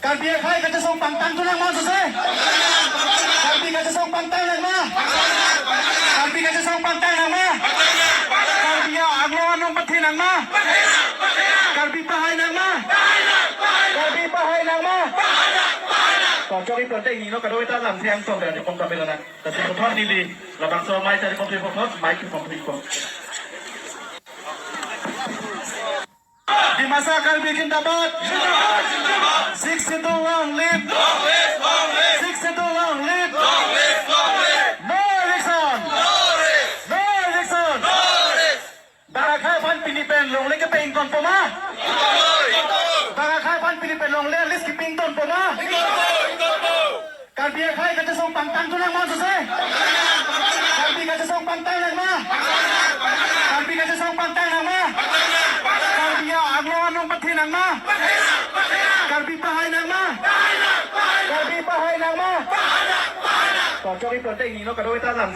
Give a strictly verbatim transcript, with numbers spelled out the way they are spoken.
Karbi akhai kachesong pangtang thu nangma sose. Karbi kachesong pangtang nangma. Karbi kachesong pangtang nangma. Karbi anglong anong pathe nangma. Karbi pahai nangma. Karbi pahai nangma. To chok-i pon te hini no kadokave ta lam siang tong dari pon kami lanak. Tasi puthot neli labangso mai tari pon, puthot mai ki pon, puthot. Dimasa Karbi Zindabad. Sixth Schedule long live. Sixth Schedule long live. No eviction. No eviction. Barak akhai aphan pini pen longle kepeng ton po ma? Barak akhai aphan pini pen longle at least kepeng ton po ma? Karbi akhai kachesong pangtang thu nangma sose. Karbi kachesong pangtang nangma. Karbi kachesong pangtang nangma. Karbi anglong anong pathe nangma. Karbi pahai nangma. Karbi pahai nangma. To chok-i pon te hini no kadokave ta lam.